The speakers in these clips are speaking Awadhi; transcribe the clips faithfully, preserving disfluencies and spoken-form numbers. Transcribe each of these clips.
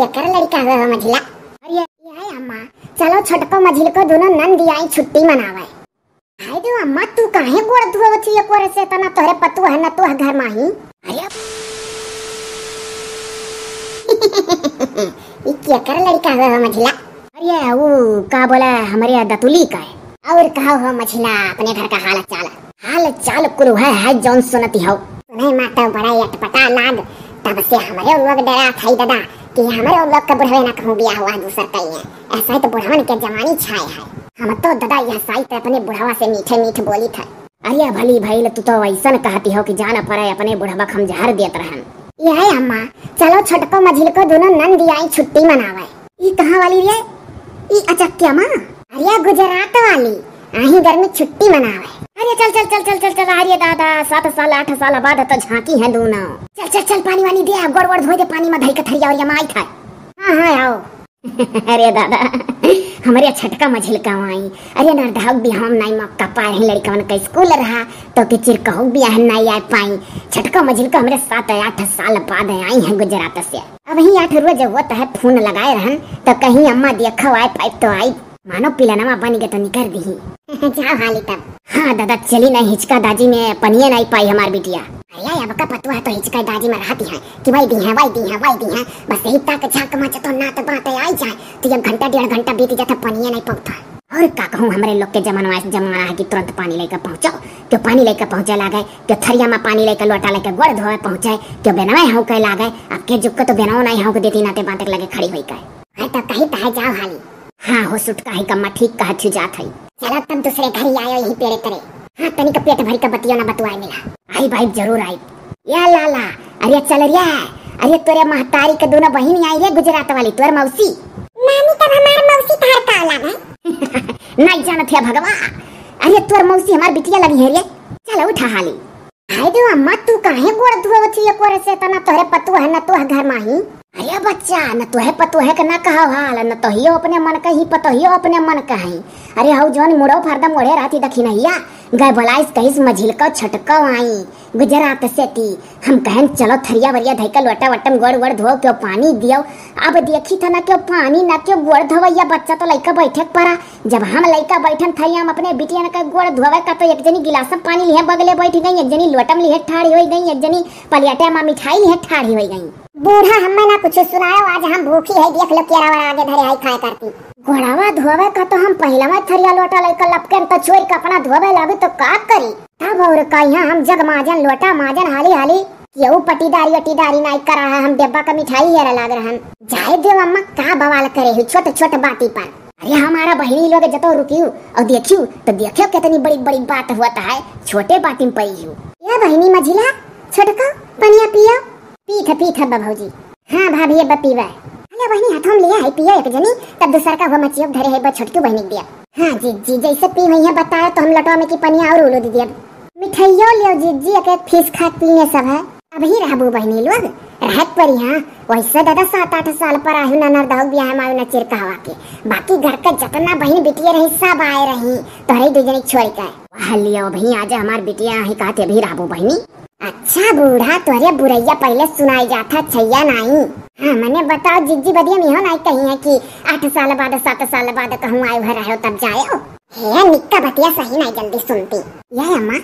केकर लड़िका हवे हो मझिला? अरे ये है अम्मा, चलो छोटको मझिलको दुनो नंदी आई छुट्टी मनावे। हाय दे अम्मा, तू काहे गोड़ धोवत ही एको रे से? तना तोहरे पतोह है, न तोह घर माही। अरे ई केकर लड़िका हवे हो मझिला? अरे ऊ का बोला, हमरे दतुली का है। और कहो हो मझिला, अपने घर का हाल चाल? हाल चाल कुल है, है जौन सुनती हो। सुने मा तो बड़ा अटपटा लाग, तब से हमरे लोग डरात है दादा, कि हमरे लोग के बुढ़वे ना कहूँ बियाह हुआ दूसर कहीं है। ऐसा ही तो बुढ़वन के जवानी छाए है। हम तो दादा यह साइत अपने बुढ़वा से मीठे मीठ बोली थे। अरे भली भइल, तू तो वैसन कहती हो कि जान परे अपने बुढ़वा के हम जहर देत रहन। ये है अम्मा, चलो छोटको मझिलको दुनो नंदी आई छुट्टी मनावे। ई कहाँ वाली रे? ई अचक्या माँ? अरे गुजरात वाली, आही गर्मी छुट्टी मनावे। अरे चल चल चल चल चल चल, अरे दादा, सात साल आठ साल बाद तो झांकी है दूनो। चल चल चल, पानी वानी दे, गोड़ वोड़ धोए दे पानी में धई के थरिया और माई खाए। हाँ हाँ आओ। अरे दादा, हमरे छटका मझिलका आई। अरे नरदहक बियाह में नाई मौका पाए हैं, लड़कवन का स्कूल रहा, तो के चिरकहू बियाह नाई आ पाई। छटका मझिलका हमरे सात आठ साल बाद आई है गुजरात से। अब ही आठ रोज वो तहे फोन लगाए रहन, तो कहीं अम्मा देखो आए पाइप तो आई। मानो पिलनवा बन गए तो निकर दी। जाओ हाली तब। हाँ दादा, चली नहीं हिचका दाजी में पनिया नहीं पाई हमार बिटिया। अरे अब का पतुआ तो हिचका दाजी में रहती है कि वही दी है, वही दी है, वही दी है। बस यही ताक झांक मच तो नात बात आई जाए, तो एक घंटा डेढ़ घंटा बीत जाता, पनिया नहीं पहुँचता। और का कहूँ, हमरे लोग के जमाना ऐसे जमाना है कि तुरंत पानी लेकर पहुँचो, क्यों पानी लेकर पहुँचे लागे, क्यों थरिया में पानी लेकर लोटा लेकर गोड़ धोए पहुँचे, क्यों बेनवे हौके लागे। अब के जुग के तो बेनवो नहीं हौक देती, नाते बांटे के लगे खड़ी हुई का। है तो कही तो है, जाओ हाली। हाँ हो सुटका है कम्मा, ठीक कहा छु जात है। चलो तब दूसरे घर ही आयो यही पेड़े तरे। हाँ तनिक पेट भरी का बतियो ना बतुआए मिला। आई भाई जरूर आई। या लाला, अरे चल रे, अरे तोरे महतारी के दोनों बहिन आई रे गुजरात वाली, तोर मौसी। नानी तब हमार मौसी तार का औलाद है? नहीं जानत है भगवा, अरे तोर मौसी हमार बिटिया लगी है रे। चल उठा हाली। हाय दे अम्मा, तू काहे गोड़ धोवत ही एको रे से? तना तोहरे पतोह है, न तोह घर माही। अरे बच्चा, न तोहे पतोह है के न कहो हाल, न तोहियो अपने मन का ही पतोहियो अपने मन का है। अरे हऊ जौन मुड़ो फरदम ओढ़े रहती दखिनहिया, गए बोलाइस कहिस मझिलको छटको आई गुजरात से ती। हम कहन चलो थरिया वरिया धइके लोटा वटम गोड़ वोड़ धो क्यों पानी दियो। अब देखी था ना क्यों पानी ना क्यों गोड़ धोवैया बच्चा तो लइका बैठे के परा। जब हम लइका बैठन थई, हम अपने बिटियन के गोड़ धोवे का तो एक जनी गिलास में पानी लिहे बगले बैठ गई, एक जनी लोटम लिहे ठाड़ी होई गई, एक जनी पलियाटे में मिठाई लिहे ठाड़ी होई गई। बूढ़ा हमें ना कुछ सुनायो, आज हम भूखी है, देख लो केरा वाला आगे धरे है खाए करती। गोड़वा धोवे का तो हम पहले में थरिया लोटा लइका लपकन तो छोड़ के अपना धोवे लागी तो का करी? तब और का यहाँ हम जग माजन लोटा माजन हाली हाली, केहू पटीदारी अटीदारी नाई करा है, हम डिब्बा का मिठाई हेरे लाग रहन। जाए देव अम्मा, का बवाल करे हो छोट छोट बाती पर। अरे हमारा बहिनी लोग जतो रुकियो और देखियो तो देखियो कितनी बड़ी बड़ी बात होता है, छोटे बाती में पड़ी हो। या बहिनी मझिला, छोटको पनिया पियो। पीठ पीठ हब्बा भौजी। हाँ भाभी, अब पीवा। अरे बहिनी हाथों में लिया है, पियो एक जनी, तब दूसर का वो मचियो धरे है, बस छोटकी बहिनी के दिया। हाँ जीजी, जैसे पी हुई है बताओ तो हम लटवा में की पनिया और उलो दे दिया। मिठाइयो लियो जीजी, एक एक पीस खात पीने सब है। अबही रहबू बहिनी लोग, रहत परी हाँ। वैसे दादा सात आठ साल पर आयु ना नरदहु बियाह में आयु ना चिरकहवा के, बाकी घर का जतना बहिन बिटिया रही सब आए रही तोहरे दू जनी छोड़ के। वह लियो अबही आज हमार बिटिया ही कहते अबही रहबू बहिनी। अच्छा बूढ़ा, तोहरे बुरैया पहले सुनाई जात है, छैया नाई। हाँ मने बताओ जीजी, बदिया में हो नाई कही है कि आठ साल बाद सात साल बाद कहूँ आयु है रहो तब जायो। हे निक्का बतिया सही नाई जल्दी सुनती। ये अम्मा,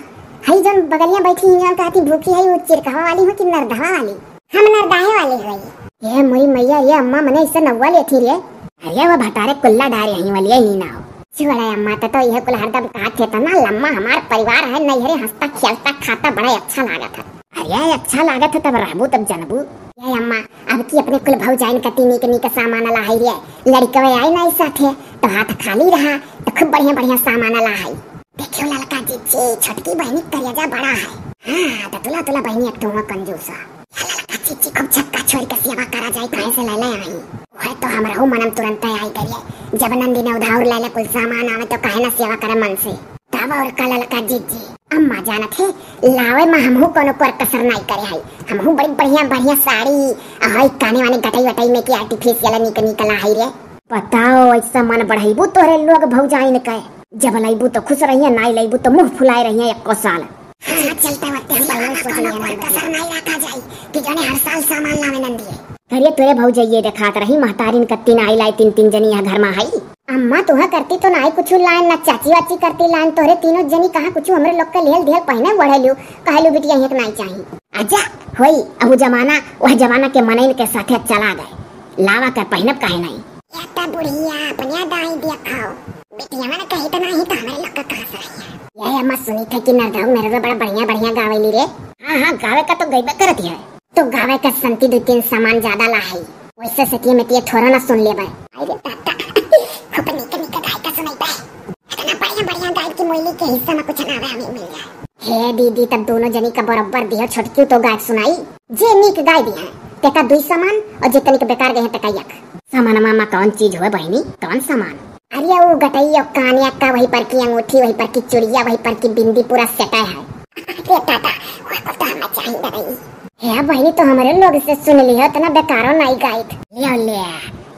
हई जौन बगलिया बैठी हैं, जौन कहती भूखी है, वो चिरकहवा वाली हो कि नरदहवा वाली? हम नरदहे वाली होई। हे मोरी मैया, ये अम्मा मने इससे नौवा लेती रे। अरे वो भतारे कुल्ला डारे हैं वाली ही ना हो। छोड़े अम्मा, तो, तो यह कुल हरदम कहत थे तना लम्मा हमार परिवार है, नैहरे हंसता खेलता खाता बड़ा अच्छा लागत है। अरे अच्छा लागत है तब रहबू तब जनबू। ये अम्मा, अब की अपने कुल भौजाइन कती नीक नीक सामान लाही रे, लड़कवे आई ना साथे तो हाथ खाली रहा, तो खूब बढ़िया बढ़िया सामान लाही। देखियो ललका जीजी, छोटकी बहिनी करेजा बड़ा है। हाँ, तो तुला तुला बहिनी एक तुम कंजूस है। या ललका जीजी खूब छक्का छोड़ के सेवा करा जाए, काहे से ले ले आई। वह तो हमरहू मनम तुरंत आई करिए, जब नंदी ने उधार ले ले कुल सामान आवे तो काहे ना सेवा करे मन से। तब और का ललका जीजी, अम्मा जानत है, लावे में हमहू कोनो कोर कसर नाई करे है। हमहू बड़ी बढ़िया बढ़िया साड़ी, आ हई काने वाने गटई वटई में के artificial निक निकला है रे। बताओ, ऐसा मन बढ़ाइबू तोहरे लोग भौजाइन के। जब लइबू तो खुश रहिए, नाई लइबू तो मुंह फुलाए रहिए एको साल। हाँ, चलते वक्त हम बल्ला सोच लिया ना। कसर नाई रखा जाए कि जाने हर साल सामान लावे नंदी है। अरे तोरे भौजइये देखात रही, महतारिन कत्ती ना आई लाई, तीन तीन जनी यहाँ घर मा हई। अम्मा तुहा करती तो नाई कुछ लाइन, ना चाची वाची करती लाइन, तोहरे तीनों जनी कहाँ कुछ हमरे लोग के लिहल दिहल पहिने ओढ़े लियो, कहलू बिटिया हियक नाई चाही। आजा, होई, अब उ जमाना, वह जमाना के मनइन के साथे चला गए, लावा के पहिनब काहे नाई। या त बुढ़िया अपने दाई देखाओ, बिटिया मन कही त नाही त हमरे लोग का कहाँ से रही है। ये अम्मा सुनी थे कि नरदऊ मेरे बड़ा बढ़िया बढ़िया गावेली रे। हाँ हाँ, गावे का तो गईबे करत है। तो गावे का संती दो तीन सामान ज्यादा ला है, वैसे से तिये में तिये थोड़ा ना सुन लेबे। अरे दादा, खूब नीक नीक गाय का सुनाई बे। इतना बढ़िया बढ़िया गाय की मोइली के हिस्सा में कुछ ना आवे, हमें मिल जाए। हे दीदी, तब दोनों जनी का बराबर दियो, छोटकी तो गाय सुनाई। जे नीक गाय दी है, तेका दुई सामान, और जे तनिक बेकार गए हैं, तेका एक। सामानमा मा कौन चीज होए बहिनी, कौन सामान? अरे वो गटई और कानिया का, वही पर की अंगूठी, वही पर की चुड़िया, वही पर की बिंदी, पूरा सेटा है। अरे दादा, वो कुल तो हमें चाहिए नहीं। हे बहिनी, तो हमरे लोग से सुन लियो, इतना बेकारो नाई गाइत। ले ले,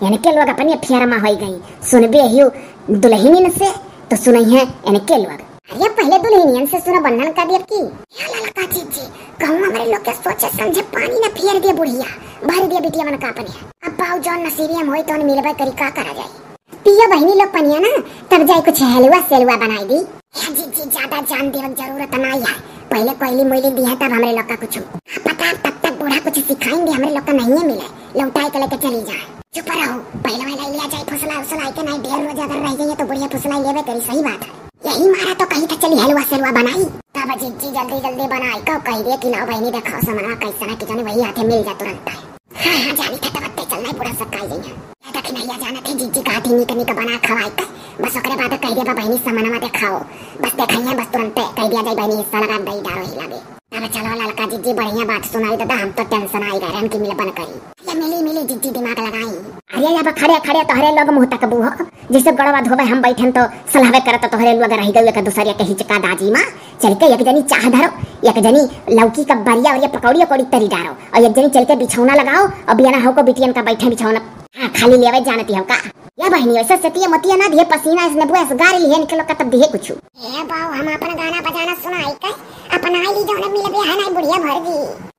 इनके लोग अपनी फेर मा होई गई। सुनबे हियो दुल्हनिन से, तो सुनई है इनके लोग। अरे पहले दुल्हनियन से सुनो, बंधन का दियब की। हे ललका जीजी, कहूँ हमरे लोग के सोचे समझे पानी ना फेर दे बुढ़िया, भर दे बिटिया मन का अपने। अब पाऊ जौन नसीबिया में होई तौन मिलबे करी, का करा जाई। पिया बहिनी लोग पनिया ना, तब जाई कुछ हलवा सेलवा बनाई दी। हे जीजी, ज्यादा जान देवे के जरूरत नाई है, पहले कोयली मोयली दी है तब हमरे लोग का कुछ। हाँ, पता है, तब तक बूढ़ा कुछ सिखाई दे, हमरे लोग का नहीं मिले, लौटाई के लेके चली जाए। चुप रहो, पहले वाला लिया जाए फुसला उसला के, नहीं ढेर रोज अगर रह जाइए तो बुढ़िया फुसला लेवे करी, सही बात है। यही मारा तो कही था चली हलवा सेलवा बनाई। तब जीजी जल्दी जल्दी बनाई का कही दे कि लाओ बहिनी देखाओ समनवा कैसा ना कि जाने वही हाथे मिल जा तुरंत है। हाँ हाँ, जानी था तब अत्ते चलना है, बूढ़ा सब काई जाइए। या दखिनैया जाना थे जीजी कहा थी नीक नीक बना खवाई का, बस ओकरे बाद कह देबा बहिनी समनवा देखाओ, बस देखइए बस तुरंते कह दिया जाए बहिनी हिस्सा लगा दई डारो ही लगे। तब चलो ललका जीजी बढ़िया बात सुनाई दादा, हम तो टेंशन आई गए रहन कि मिलबन करी। ये मिली मिली जीजी दिमाग लगाई। अरे अब खड़े खड़े तोहरे लोग मुँह तकबू हो, जैसे गड़वा धोवे हम बैठन तो सलहवे करत तोहरे लोग रह गए एक दूसरे के हिचका दाजी मा। चल के एक जनी चाह धरो, एक जनी लौकी का बरिया और ये पकौड़ी अकौड़ी तरी डारो, और एक जनी चल के बिछौना लगाओ और बियाना हो को बिटियन का बैठे बिछौना। हाँ, खाली लेवे जानती हो का? या बहिनी, ऐसा सेतिया मतिया ना दिए, पसीना इसने बुआ गारी लिहे निकलो का तब दिए कुछ। ए बाऊ, हम अपन गाना बजाना सुनाई के, अपना ली जौने मिलबे है ना बुढ़िया भर दी।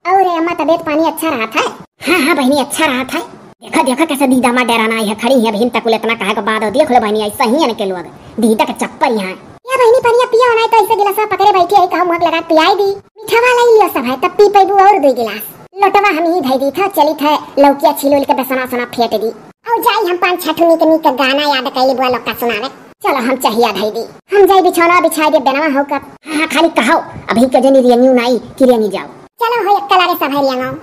और अम्मा तबीयत पानी अच्छा रहत है? हाँ हाँ बहिनी, अच्छा रहत है। देखा देखा कैसे दीदा मा डेराना आई है, खड़ी है बहिन तकुल इतना कहे के बाद, देख लो बहिनी ऐसा ही इनके लोग दीदा के चप्पल यहाँ। या बहिनी पनिया पिया ना तो ऐसे गिलासा पकड़े बैठी है, कहूँ मुँह लगा पियाई दी। मीठा वाला ही लियो सब है, तब पी पैबू और दो गिलास। लोटवा हम ही धई दी था, चली था लौकिया छील उल के बेसना सना फेंट दी। और जाई हम पाँच छठ नीक नीक गाना याद कैली बुआ लोग का सुनावे। चलो हम चहिया धई दी, हम जाई बिछौना बिछाई दे बेनवा हो कब। हाँ हाँ, खाली कहो अभी के जनी रियंगी नाई कि रियंगी जाओ। चलो हो एक कलारे सब है रियंगो।